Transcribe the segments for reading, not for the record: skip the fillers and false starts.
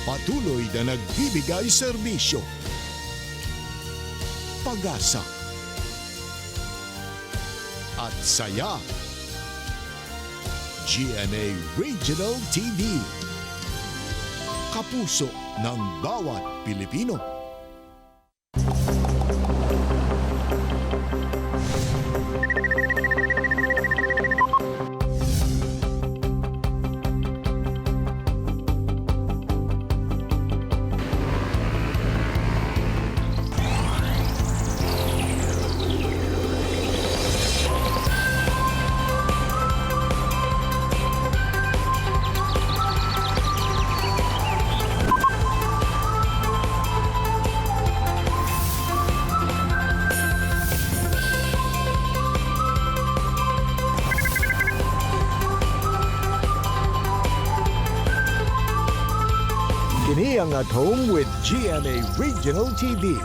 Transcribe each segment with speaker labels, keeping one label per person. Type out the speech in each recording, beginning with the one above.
Speaker 1: Patuloy na nagbibigay serbisyo, pag-asa, at saya. GMA Regional TV. Kapuso ng bawat Pilipino. Kini ang At Home with GMA Regional TV.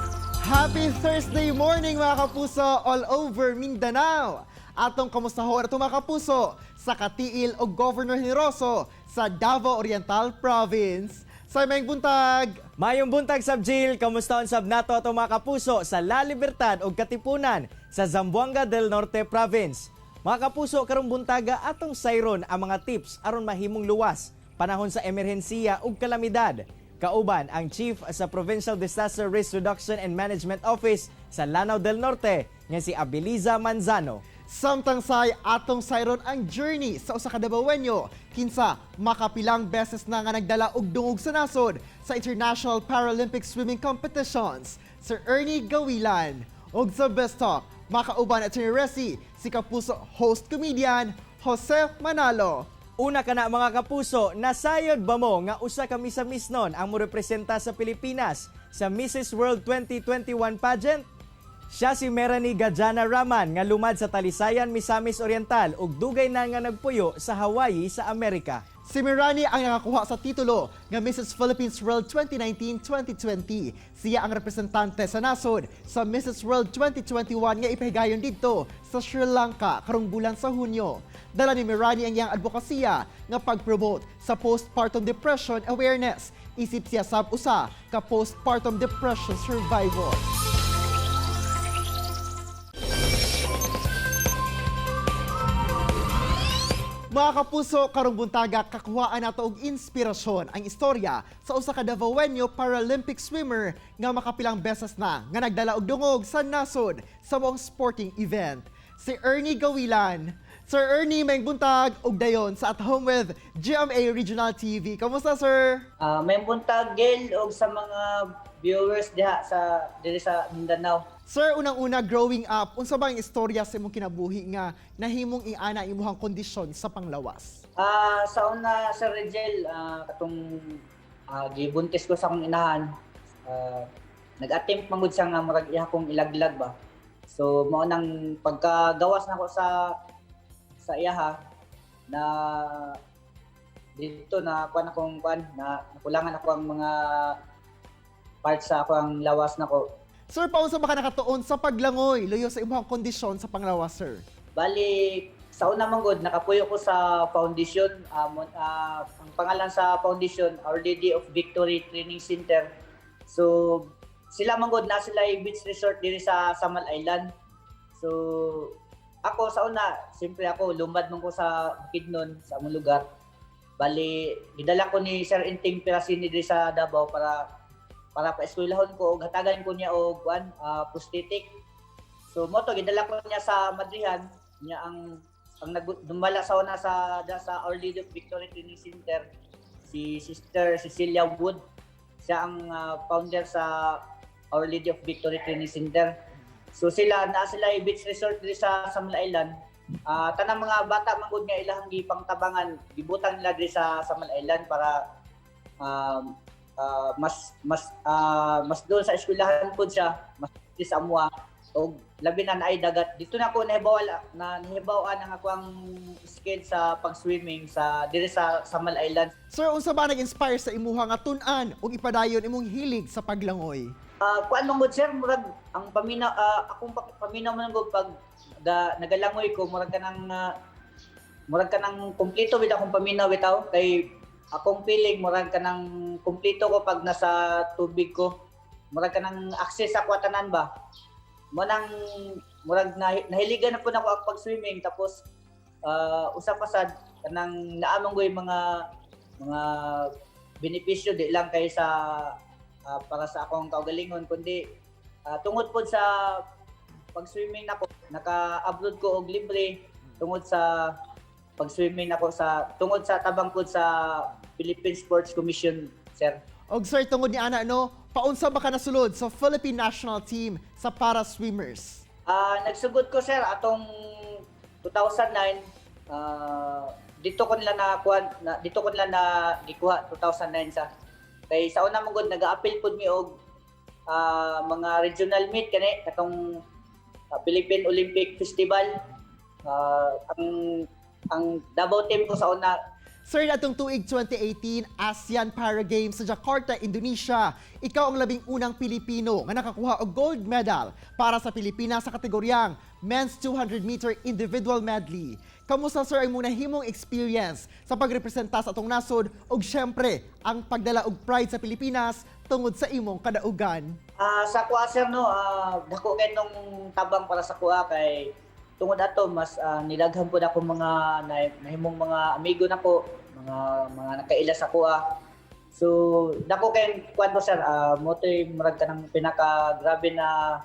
Speaker 2: Happy Thursday morning, mga kapuso, all over Mindanao! Atong kamustahon atong mga kapuso sa Katiil o Governor Generoso sa Davao Oriental Province. Sa may buntag!
Speaker 3: Mayong buntag, Sab Jill, kamusta sab nato ato mga kapuso sa La Libertad ug Katipunan sa Zamboanga del Norte Province. Mga kapuso, karong buntaga atong sayron ang mga tips aron mahimong luwas panahon sa emerhensiya ug kalamidad. Kauban ang Chief sa Provincial Disaster Risk Reduction and Management Office sa Lanao del Norte nga si Abiliza Manzano.
Speaker 2: Samtang say atong sayron ang journey sa usa ka Dabawenyo kinsa makapilang beses na nga nagdala og dungog sa nasod sa International Paralympic Swimming Competitions, Sir Ernie Gawilan. Og sa Best Talk, makauban at Resi si kapuso host comedian Jose Manalo.
Speaker 3: Una ka na, mga kapuso, nasayod ba mo nga usa ka misamisnon ang morepresenta sa Pilipinas sa Mrs. World 2021 pageant? Siya si Merani Gajana Raman nga lumad sa Talisayan, Misamis Oriental ug dugay na nga nagpuyo sa Hawaii sa Amerika.
Speaker 2: Si Mirani ang nakakuha sa titulo nga Mrs. Philippines World 2019-2020. Siya ang representante sa nasod sa Mrs. World 2021 nga ipahigayon didto sa Sri Lanka karong bulan sa Hunyo. Dala ni Mirani ang iyang advokasya nga pag-promote sa postpartum depression awareness. Isip siya sab usa ka postpartum depression survivor. Mga kapuso, karong buntaga kakuhaan nato og inspirasyon ang istorya sa usa ka Davaoenyo Paralympic swimmer nga makapilang beses na nga nagdala og dungog sa nasod sa buong sporting event. Si Ernie Gawilan. Sir Ernie, may buntag og dayon sa At Home with GMA Regional TV. Kamusta, sir?
Speaker 4: May buntag, Gil, og sa mga viewers diha sa diri sa Mindanao.
Speaker 2: Sir, unang-una, growing up, unsa ba ang istorya sa imong kinabuhi nga nahimong iana imong kondisyon sa panglawas?
Speaker 4: Sa una, Sir Regel, katong gibuntis ko sa akong inahan, nag-attempt man gud siya nga murag iya akong ilaglag ba. So mao nang pagkagawas nako sa iyaha na dito na kuan akong kuan na nakulangan ako ang mga parts sa ako ang lawas nako.
Speaker 2: Sir, paunsa ba ka nakatuon sa paglangoy luyo sa imong kondisyon sa panglawas, sir?
Speaker 4: Bali, sa una man gud, nakapuyo ko sa foundation. Ang pangalan sa foundation, Our Lady of Victory Training Center. So, sila man gud, na sila yung beach resort diri sa Samal Island. So, ako sa una, siyempre ako, lumad man ko sa Bukidnon, sa among lugar. Bali, gidala ko ni Sir Inting Pirasini diri sa Davao para para pa-eskwelahon ko og hatagan ko niya og kuan, prosthetic. So mo to gidala ko niya sa Madrihan niya ang nagdumala sa una sa Our Lady of Victory Training Center, si Sister Cecilia Wood. Siya ang founder sa Our Lady of Victory Training Center. So sila naa sila yung beach resort diri sa Samla Island. Tanang mga bata man gud nga ilahang gipangtabangan, gibutang nila diri sa Samal Island para um, mas mas mas doon sa eskwelahan pod siya, mas di sa amua og labi na naay dagat dito na ako nahibaw na nahibaw-an ang ako ang skill sa pag-swimming sa diri sa Samal Island.
Speaker 2: Sir, unsa ba nag-inspire sa imuha nga tun-an ug ipadayon imong hilig sa paglangoy?
Speaker 4: Kuan man gud, sir, murag ang pamina, akong paminaw man gud pag nagalangoy ko, murag kanang kumpleto bitaw akong paminaw bitaw kay Akong feeling, murag kanang kumpleto ko pag nasa tubig ko. Murag kanang access sa tanan ba. Mo nang murag nahiligan na po nako ang pag-swimming, tapos usa pa sad kanang naamang ko yung mga benepisyo, di lang kay sa para sa akong kaugalingon, kundi tungod pod sa pag-swimming nako, naka-upload ko og libre tungod sa pag-swimming nako, sa tungod sa tabang pod sa Philippine Sports Commission, sir.
Speaker 2: Og sir, tungod ni ana no, paunsa ba ka nasulod sa Philippine National Team sa para swimmers?
Speaker 4: Nagsugod ko, sir, atong 2009. Dito ko nila nakuha na, dito ko nila na gikuha 2009 sa kay sa una man gud nag-appeal pud mi og mga regional meet kani katong Philippine Olympic Festival. Ang Davao team ko sa una.
Speaker 2: Sir, atong tuig 2018 ASEAN Para Games sa Jakarta, Indonesia, ikaw ang 11 unang Pilipino nga nakakuha og gold medal para sa Pilipinas sa kategoryang Men's 200 meter individual medley. Kamusta, sir, ang imong nahimong experience sa pagrepresenta sa atong nasod ug syempre ang pagdala og pride sa Pilipinas tungod sa imong kadaugan?
Speaker 4: Sa kuha, sir, no, dako kay nung tabang para sa kuha kay tungod ato mas nilaghan pud ako mga nahimong mga amigo nako, mga nakaila sa kuha. So dako kay kuan to, sir, mo to'y murag kanang pinaka grabe na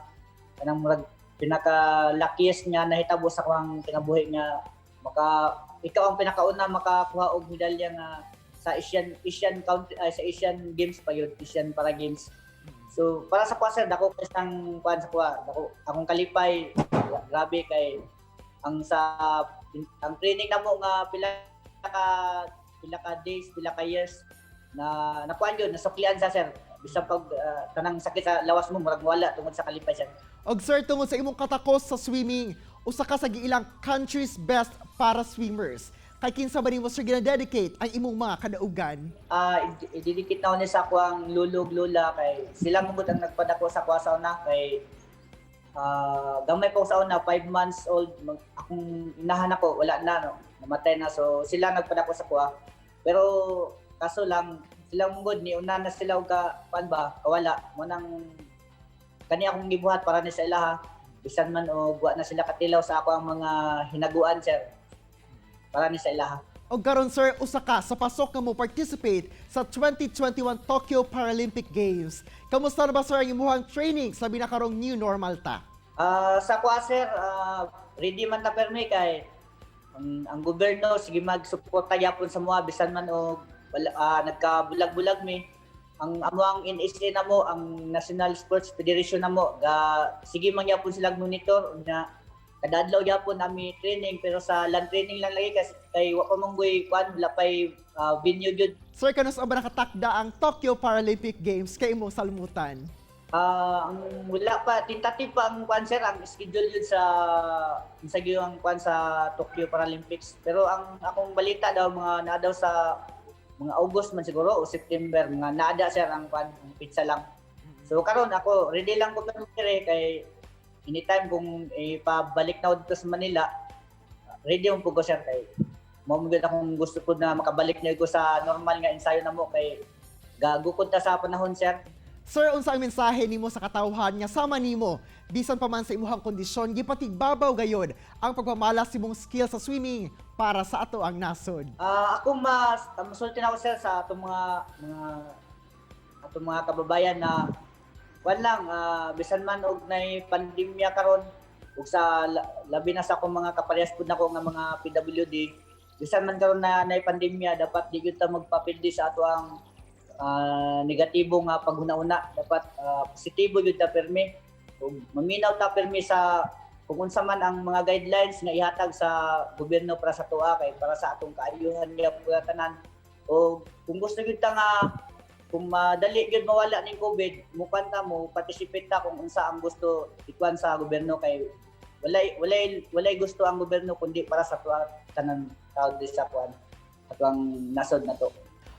Speaker 4: kanang murag pinaka luckiest nga nahitabo sa kuang kinabuhi nga maka ikaw ang pinakauna makakuha og medalya nga sa Asian Asian country, ay, sa Asian Games pa yun, Asian Para Games. So para sa kuha, sir, dako kay sang kuan sa kuha, dako akong kalipay, grabe kay ang sa ang training namo nga pila ka days, pila ka years na nakuan yun, nasuklian sa, sir. Bisan pag tanang sakit sa lawas mo murag wala tungod sa kalipay, sir.
Speaker 2: Og sir, tungod sa imong katakos sa swimming, usa ka sa giilang country's best para swimmers. Kay kinsa ba nimo, sir, ginadedicate ang imong mga kadaugan?
Speaker 4: I-dedicate na ko ni sa akuang lulog lula kay sila mo gud ang nagpadako sa kuha sa una kay gamay pa ko sa una, 5 months old, akong inahan ako wala na, no, namatay na, so sila nagpadako sa kuha, pero kaso lang sila mo gud ni una na sila og ka kuan ba, kawala. Mo nang kani akong gibuhat para ni sa ilaha, bisan man og wa na sila katilaw sa ako ang mga hinaguan, sir, para ni sa ilaha.
Speaker 2: Og karon, sir, usa ka sa pasok nga mo participate sa 2021 Tokyo Paralympic Games. Kamusta na ba, sir, ang imong training sa binakarong new normal ta?
Speaker 4: Sa kuha, sir, ready man ta permi kay ang gobyerno sige magsuporta gyapon sa mga bisan man og wala, nagkabulag-bulag mi. Ang amo ang NSA namo, ang National Sports Federation namo, ga sige man gyapon sila monitor unya kada adlaw gyapon nami training, pero sa land training lang lagi kasi kay wa pa man goy kuan, wala pay venue gyud.
Speaker 2: Sir, kanus ba nakatakda ang Tokyo Paralympic Games kay imong salmutan?
Speaker 4: Ang wala pa, tentative pa ang kuan, sir, ang schedule yun sa sa gyud ang kuan sa Tokyo Paralympics. Pero ang akong balita daw mga naa daw sa mga August man siguro o September, mga naada, sir, ang kuan, ang pizza lang. So karon ako ready lang ko pero kay anytime kung ipabalik na ako dito sa Manila, ready mo po ko, sir, kay mao mo gyud akong gusto po na makabalik na ko sa normal nga ensayo na mo kay gagukod ta sa panahon, sir.
Speaker 2: Sir, unsa ang mensahe nimo sa katawhan nga sama nimo bisan pa man sa imuhang kondisyon gipatigbabaw gayod ang pagpamalas imong skill sa swimming para sa ato ang nasod?
Speaker 4: Ako mas masulti na ako, sir, sa atong mga atong mga kababayan na kuan lang, bisan man og nay pandemya karon ug sa labi na sa akong mga kaparehas pud nako nga mga PWD, bisan man karon na nay pandemya, dapat di gyud ta magpapildi sa ato ang negatibo nga paghuna-una. Dapat positibo gyud ta permi ug maminaw ta permi sa kung unsa man ang mga guidelines nga ihatag sa gobyerno para sa tuwa kay para sa atong kaayuhan nga tanan. O kung gusto gyud ta nga kung madali gyud mawala ning COVID, mukan ta mo participate ta kung unsa ang gusto ikuan sa gobyerno kay walay gusto ang gobyerno kundi para sa tuwa tanan tao diri sa kuan atuang nasod na to.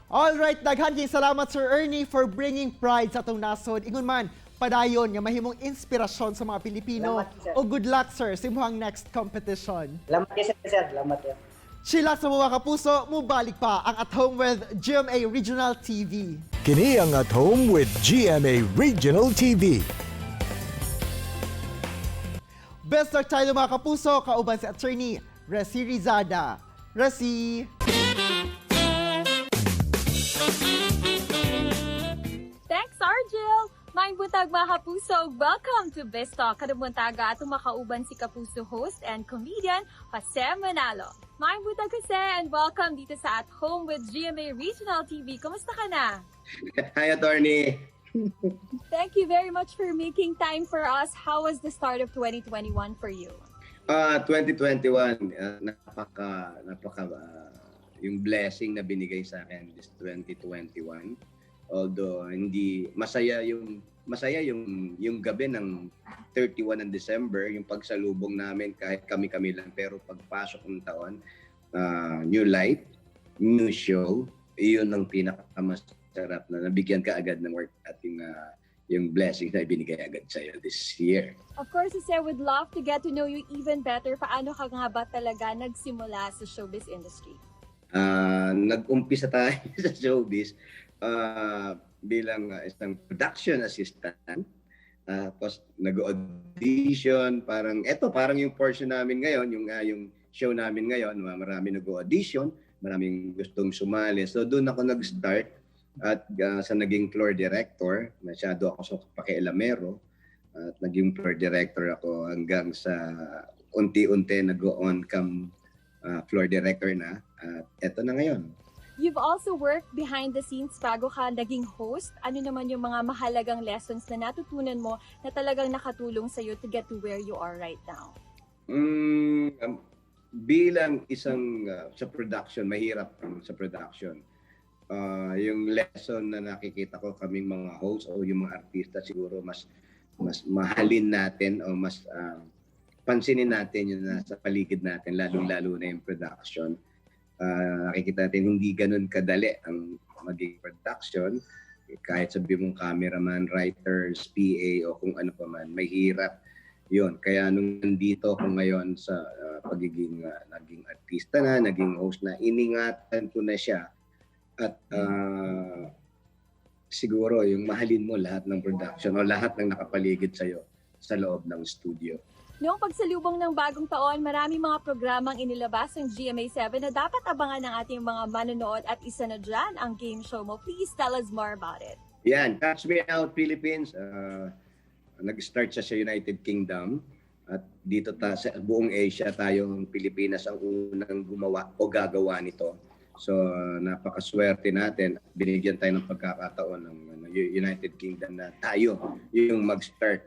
Speaker 2: All right, daghan kayong salamat, Sir Ernie, for bringing pride sa atong nasod. Ingon man, padayon nga mahimong inspirasyon sa mga Pilipino.
Speaker 4: Salamat, sir.
Speaker 2: O good luck, sir, sa imong next competition.
Speaker 4: Salamat kay sir, sir. Salamat, sir.
Speaker 2: Sila sa mga kapuso, mubalik pa ang At Home with GMA Regional TV.
Speaker 1: Kini ang At Home with GMA Regional TV.
Speaker 2: Best start tayo, mga kapuso, kauban si Attorney Resi Rizada. Resi!
Speaker 5: Thanks, Argel! Maayong buntag, mga kapuso! Welcome to Biztalk. Karong buntaga atong makauban si Kapuso host and comedian Jose Manalo. Maayong buntag, Jose, and welcome dito sa At Home with GMA Regional TV. Kumusta ka na?
Speaker 6: Hi, attorney.
Speaker 5: Thank you very much for making time for us. How was the start of 2021 for you?
Speaker 6: 2021, napaka yung blessing na binigay sa akin this 2021. Although hindi masaya yung gabi ng 31 ng December, yung pagsalubong namin kahit kami-kami lang, pero pagpasok ng taon, new life, new show, iyon ang pinakamasarap na nabigyan ka agad ng work at yung blessings na ibinigay agad sa iyo this year.
Speaker 5: Of course, Jose, would love to get to know you even better. Paano ka nga ba talaga nagsimula sa showbiz industry?
Speaker 6: Nag-umpisa tayo sa showbiz bilang isang production assistant. Tapos nag-audition, parang eto, parang yung portion namin ngayon, yung show namin ngayon, marami nag-audition, maraming gustong sumali. So doon ako nag-start at sa naging floor director, masyado ako sa pakialamero at naging floor director ako hanggang sa unti-unti nag-on cam floor director na at eto na ngayon.
Speaker 5: You've also worked behind the scenes bago ka naging host. Ano naman yung mga mahalagang lessons na natutunan mo na talagang nakatulong sa'yo to get to where you are right now?
Speaker 6: Bilang isang sa production, mahirap ang sa production. Yung lesson na nakikita ko, kaming mga host o yung mga artista, siguro mas mas mahalin natin o mas pansinin natin yung nasa paligid natin, lalong-lalo na yung production. Nakikita natin hindi ganun kadali ang maging production. Kahit sabi mong cameraman, writers, PA o kung ano pa man, mahirap yun. Kaya nung nandito ako ngayon sa pagiging naging artista na, naging host na, iningatan ko na siya. At siguro yung mahalin mo lahat ng production o lahat ng nakapaligid sa'yo sa loob ng studio.
Speaker 5: Noong pagsalubong ng bagong taon, marami mga programang inilabas ng GMA7 na dapat abangan ng ating mga manonood at isa na dyan ang game show mo. Please tell us more about it.
Speaker 6: Yan, Catch Me Out Philippines. Nag-start siya sa United Kingdom at dito sa buong Asia, tayong Pilipinas ang unang gumawa o gagawa nito. So napakaswerte natin. Binigyan tayo ng pagkakataon ng ano, United Kingdom na tayo yung mag-start.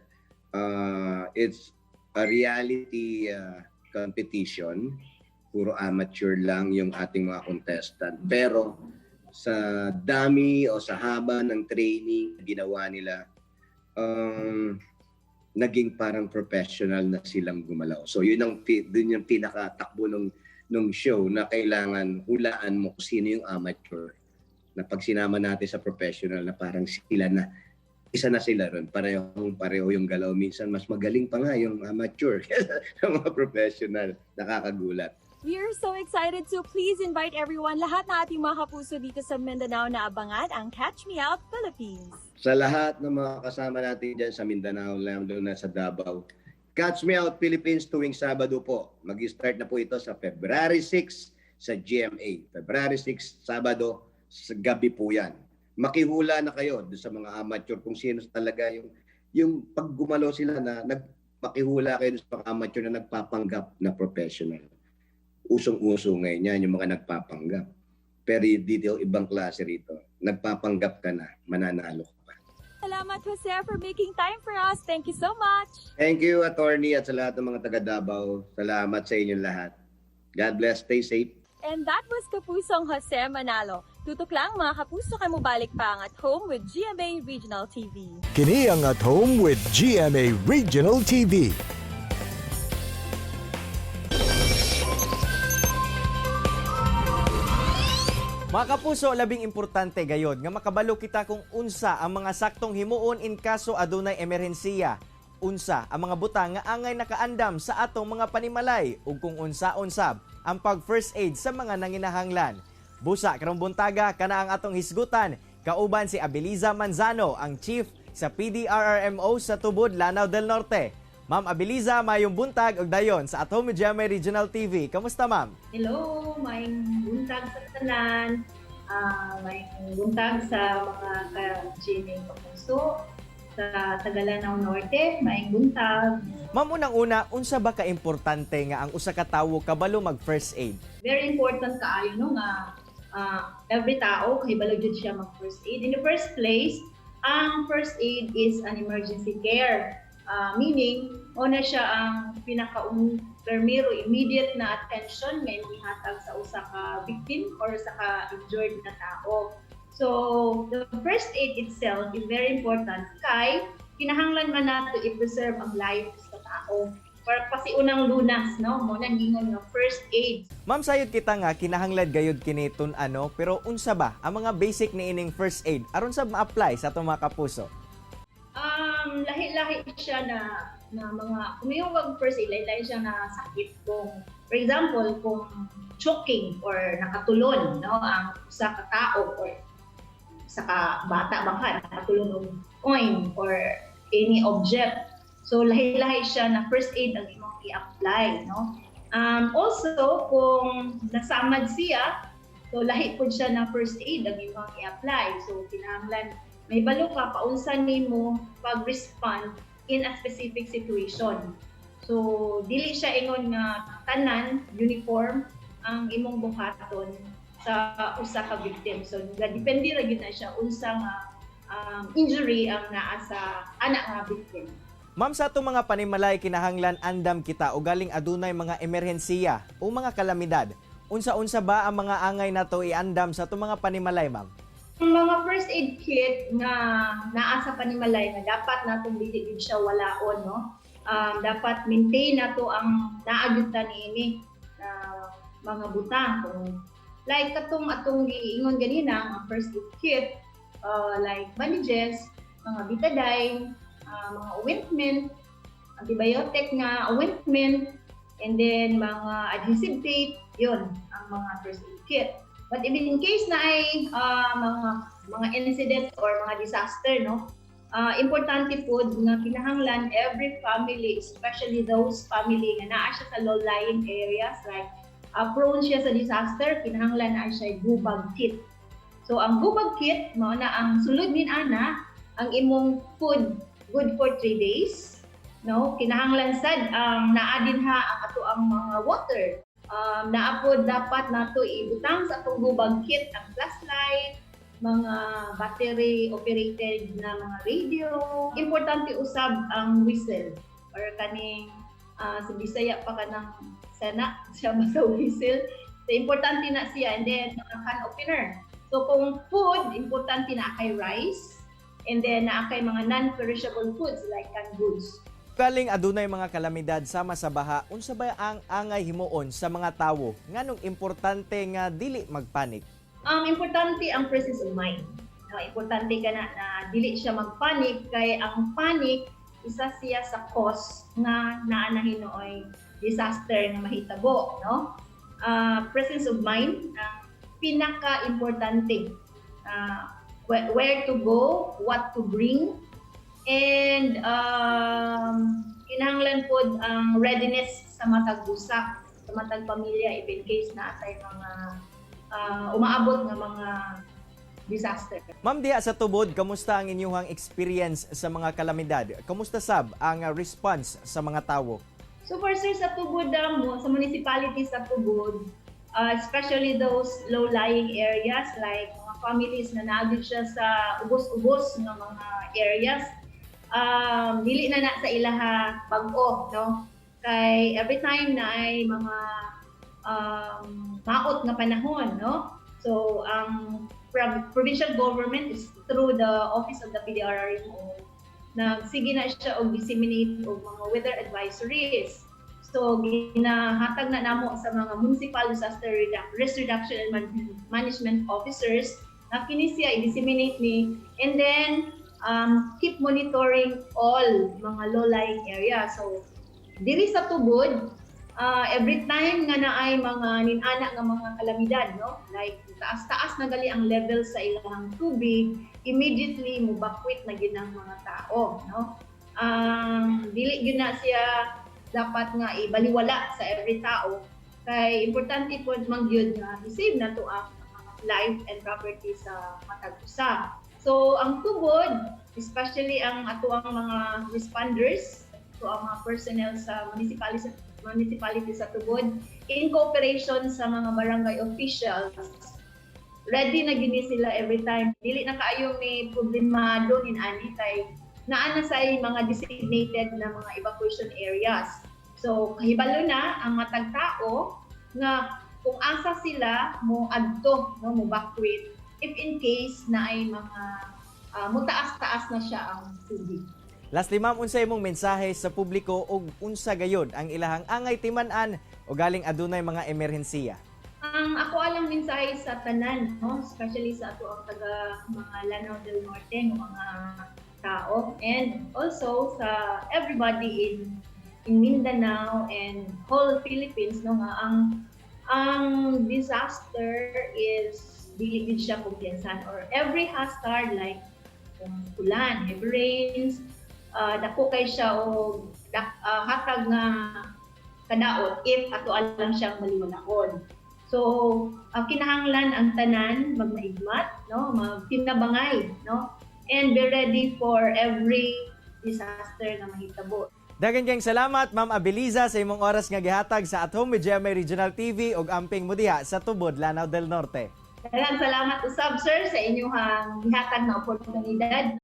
Speaker 6: It's a reality competition. Puro amateur lang yung ating mga contestant. Pero sa dami o sa haba ng training na ginawa nila, naging parang professional na silang gumalaw. So dun yung pinakatakbo nung show na kailangan hulaan mo kung sino yung amateur na pag sinama natin sa professional na parang sila na isa na sila ron. Parehong pareho yung galaw. Minsan mas magaling pa nga yung amateur kaysa sa mga professional. Nakakagulat.
Speaker 5: We are so excited, so please invite everyone, lahat na ating mga kapuso dito sa Mindanao na abangan ang Catch Me Out Philippines.
Speaker 6: Sa lahat ng mga kasama natin dyan sa Mindanao, lalo na sa Davao, Catch Me Out Philippines tuwing Sabado po. Mag-start na po ito sa February 6 sa GMA. February 6, Sabado, sa gabi po yan. Makihula na kayo doon sa mga amateur kung sino talaga yung pag gumalaw sila na makihula kayo doon sa mga amateur na nagpapanggap na professional. Usong-uso ngayon yan, yung mga nagpapanggap. Pero dito, ibang klase rito. Nagpapanggap ka na, mananalo ka pa.
Speaker 5: Salamat, Jose, for making time for us. Thank you so much.
Speaker 6: Thank you, attorney, at sa lahat ng mga taga Davao. Salamat sa inyong lahat. God bless. Stay safe.
Speaker 5: And that was Kapusong Jose Manalo. Tutok lang, mga kapuso, kay mubalik pa ang At Home with GMA Regional TV.
Speaker 1: Kini ang At Home with GMA Regional TV.
Speaker 3: Mga kapuso, labing importante gayod nga makabalo kita kung unsa ang mga saktong himuon in kaso adunay emerhensiya. Unsa ang mga butang nga angay nakaandam sa atong mga panimalay ug kung unsaon sab ang pag first aid sa mga nanginahanglan? Busa karong buntaga, kana ang atong hisgutan kauban si Abiliza Manzano, ang chief sa PDRRMO sa Tubod, Lanao del Norte. Ma'am Abiliza, mayong buntag ug dayon sa At Home with GMA Regional TV. Kamusta, ma'am?
Speaker 7: Hello, maayong buntag sa tanan. Maayong buntag sa mga ka-GMA Kapuso sa Tagalanao Norte. Maayong buntag.
Speaker 3: Ma'am, unang-una, unsa ba ka-importante nga ang usa ka tawo kabalo mag first aid?
Speaker 7: Very important kaayo, no, nga every tao kahibalo jud siya mag first aid. In the first place, ang first aid is an emergency care. Meaning, una siya ang pinakaun permiro immediate na attention nga imong ihatag sa usa ka victim or sa ka injured na tao. So, the first aid itself is very important kay kinahanglan man nato i-preserve ang life sa tao. Para pasiunang lunas, no? Mao nang giingon nga first aid.
Speaker 3: Ma'am, sayod kita nga kinahanglan gayud kini tun-an, pero unsa ba ang mga basic niining first aid aron sa ma-apply sa atong mga kapuso?
Speaker 7: Lahi-lahi siya na na mga kung yung wag first aid, lahi-lahi siya na sakit. Kung for example, kung choking or nakatulon, no, ang usa ka tao or sa ka bata bangka nakatulon og coin or any object, so lahi-lahi siya na first aid ang imong i-apply, no? Also, kung nasamad siya, so lahi pud siya na first aid ang imong i-apply. So kinahanglan mahibalo ka paunsa nimo pag-respond in a specific situation. So dili siya ingon nga tanan uniform ang imong buhaton sa usa ka victim. So depende ra gyud na siya unsa nga injury ang naa sa ana nga victim.
Speaker 3: Ma'am, sa atong mga panimalay kinahanglan andam kita o galing adunay mga emerhensiya o mga kalamidad. Unsa-unsa ba ang mga angay nato iandam sa atong mga panimalay, ma'am?
Speaker 7: Ang mga first aid kit nga naa sa panimalay nga dapat natong dili gid siya walaon, no? Dapat maintain nato ang naa gyud ta niini na mga butang, kung like katong atong giingon ganina ang first aid kit, like bandages, mga Betadine, mga ointment, antibiotic nga ointment, and then mga adhesive tape. Yun ang mga first aid kit. But if in case na ay mga incident or mga disaster, no, importante po nga kinahanglan every family, especially those family nga naa siya sa low-lying areas, like prone siya sa disaster, kinahanglan naa siya go bag kit. So ang go bag kit, mao na ang sulod nin ana ang imong food good for 3 days. No, kinahanglan sad ang naa din ha ang ato ang mga water. Naa pod dapat nato ibutang sa atong go bag kit ang flashlight, mga battery operated na mga radio. Importante usab ang whistle or kaning sa Bisaya pa kanang sana siya ba sa whistle. So importante na siya, and then mga can opener. So kung food, importante na kay rice and then naa kay mga non-perishable foods like canned goods.
Speaker 3: Galing adunay mga kalamidad sama sa baha, unsa ba ang angay himuon sa mga tawo? Nganong importante nga dili magpanik?
Speaker 7: Importante ang presence of mind. No, importante ka na na dili siya magpanik kay ang panic isa siya sa cause nga naa na hinuoy disaster nga mahitabo, no? Presence of mind ang pinaka-importante. Where to go, what to bring, and kinahanglan pod ang readiness sa matag usa, sa matag pamilya if in case naa tay mga umaabot nga mga disaster.
Speaker 3: Ma'am, diha sa Tubod, kamusta ang inyong experience sa mga kalamidad? Kamusta sab ang response sa mga tawo?
Speaker 7: So for sir, sa Tubod mo, sa municipality sa Tubod, especially those low-lying areas like mga families na naa gyud siya sa ubos-ubos nga mga areas, dili na na sa ilaha bag-o, no? Kay every time na ay mga maot nga panahon, no? So ang provincial government is through the office of the PDRRMO, nagsige na siya og disseminate og mga weather advisories. So ginahatag na namo sa mga municipal disaster risk reduction and management officers na kini siya i-disseminate ni and then keep monitoring all mga low-lying area. So diri sa Tubod, Every time nga naay mga ninana nga mga kalamidad, no, like taas-taas na gali ang level sa ilang tubig, immediately mubakwit na gyud ang mga tao, no. Ang dili gyud na siya dapat nga ibaliwala sa every tao kay importante pod man gyud nga i-save na to ang life and property sa matag usa. So ang tubod, especially ang atoang mga responders, so ang mga personnel sa municipality sa Tubod in cooperation sa mga barangay officials, ready na gyud ni sila every time. Dili na kaayo may problemado nin ani kay naa na sa mga designated na mga evacuation areas. So kahibalo na ang matag tao nga kung asa sila mo adto, no, mo evacuate if in case na ay mga mutaas-taas na siya ang tubig.
Speaker 3: Lastly, ma'am, unsa imong mensahe sa publiko ug unsa gayod ang ilahang angay timan-an o galing adunay mga emerhensiya?
Speaker 7: Ang ako alang mensahe sa tanan, no, especially sa ato ang taga mga Lanao del Norte ng mga tao and also sa everybody in Mindanao and whole Philippines, no, nga ang disaster is dili gid siya kumpiyansahan or every hazard like kung ulan, heavy rains, dako kay siya og hatag nga kadaot if ato alang siyang maliwalaon. So, kinahanglan ang tanan magmaigmat, no, magtinabangay, no, and be ready for every disaster na mahitabo.
Speaker 3: Daghang kayong salamat, Ma'am Abiliza, sa imong oras nga gihatag sa At Home with GMA Regional TV ug amping mo diha sa Tubod, Lanao del Norte.
Speaker 7: Daghang salamat usab, sir, sa inyong gihatag na oportunidad.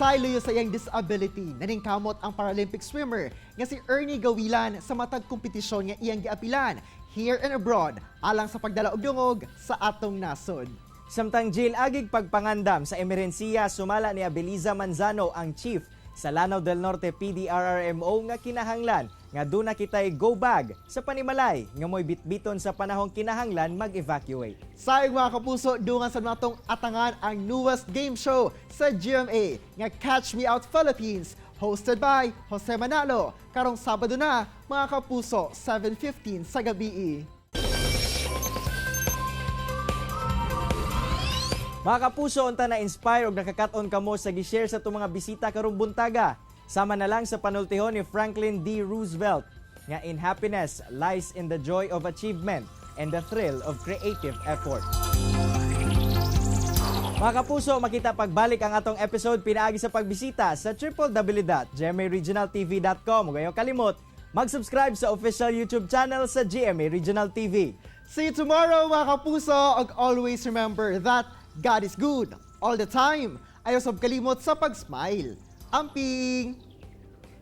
Speaker 2: Sa luyo sa iyang disability, naningkamot ang Paralympic swimmer nga si Ernie Gawilan sa matag kompetisyon nga iyang giapilan here and abroad alang sa pagdala og dungog sa atong nasod.
Speaker 3: Samtang Jill, agig pagpangandam sa emerhensiya, sumala ni Abiliza Manzano, ang chief sa Lanao del Norte PDRRMO, nga kinahanglan nga duna kitay go bag sa panimalay nga mo'y bitbiton sa panahong kinahanglan mag-evacuate.
Speaker 2: Sayang, mga kapuso, dungan sa natong atangan ang newest game show sa GMA nga Catch Me Out Philippines, hosted by Jose Manalo, karong Sabado na, mga kapuso, 7:15 sa gabi.
Speaker 3: Mga kapuso, unta na inspire og nakakat-on kamo sa gi-share sa atong mga bisita karong buntaga. Sama na lang sa panultihon ni Franklin D. Roosevelt nga in happiness lies in the joy of achievement and the thrill of creative effort. Mga kapuso, makita pagbalik ang atong episode pinaagi sa pagbisita sa www.gmaregionaltv.com. Ug ayaw kalimot mag-subscribe sa official YouTube channel sa GMA Regional TV.
Speaker 2: See you tomorrow, mga kapuso! Ug always remember that God is good all the time. Ayaw sab kalimot sa pag-smile. Amping!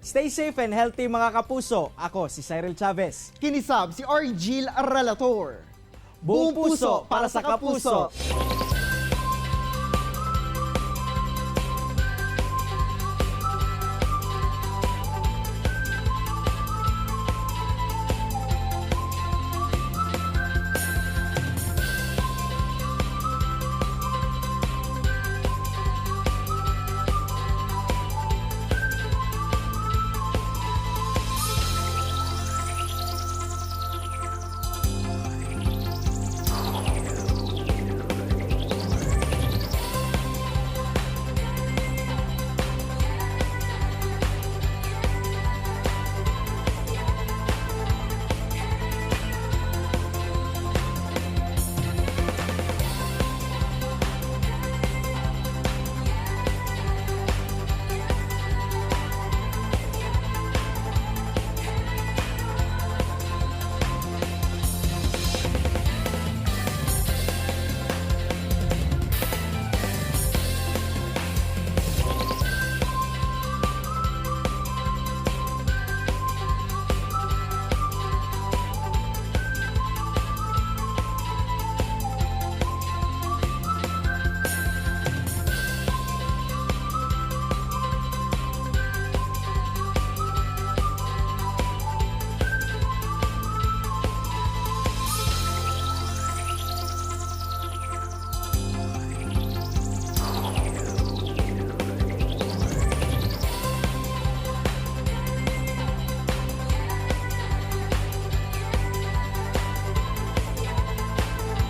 Speaker 3: Stay safe and healthy, mga kapuso. Ako si Cyril Chavez.
Speaker 2: Kini sab si Argil Relator.
Speaker 3: Buong puso para sa kapuso.